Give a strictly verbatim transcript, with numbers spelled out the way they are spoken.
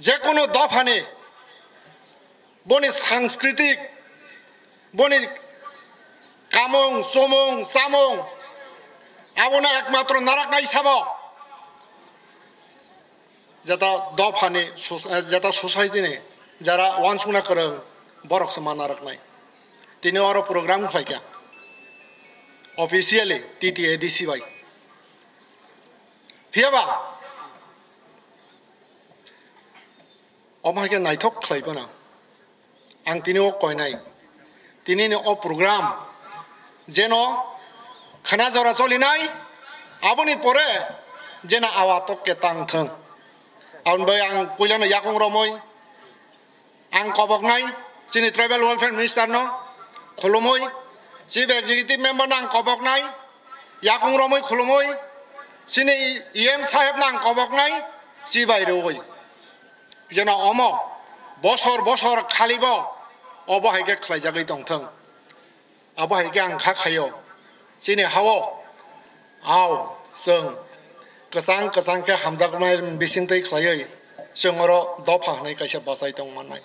Jekunu dophani boni sanskritik, boni kamung, chumung, chamung, abono ekmatro naraknai sabo. Jeta dophani sus-, eh, jeta society ni jara wansukna kwrwng, borok se ma naraknai. Tini oro program khlaikha officially T T A D C bai. Phiyaba omo hai khe naithok khlai phano ang tini o koinai. Tini ni o program jeno khana jora cholinai, aboni pore jeno awa tok khe tang thung. Aboni bai ang puilano yakung romwi ang koboknai, chini Tribal Welfare Minister no khulumwi, Chief Executive Member no ang koboknai, yakung romwi khulumwi, chini E M saheb no ang koboknai, chibai rwwi. Jeno omo bosor bosor khalibo obo hai khe khlaijagwi tongthung. Abo hai khe ang kha khaio, chini hao ao chwng kwchang kwchang khe hamjaknai bisingtwi khlaiwi chwng oro dopha hwnwi kaisa bachai tong mannai.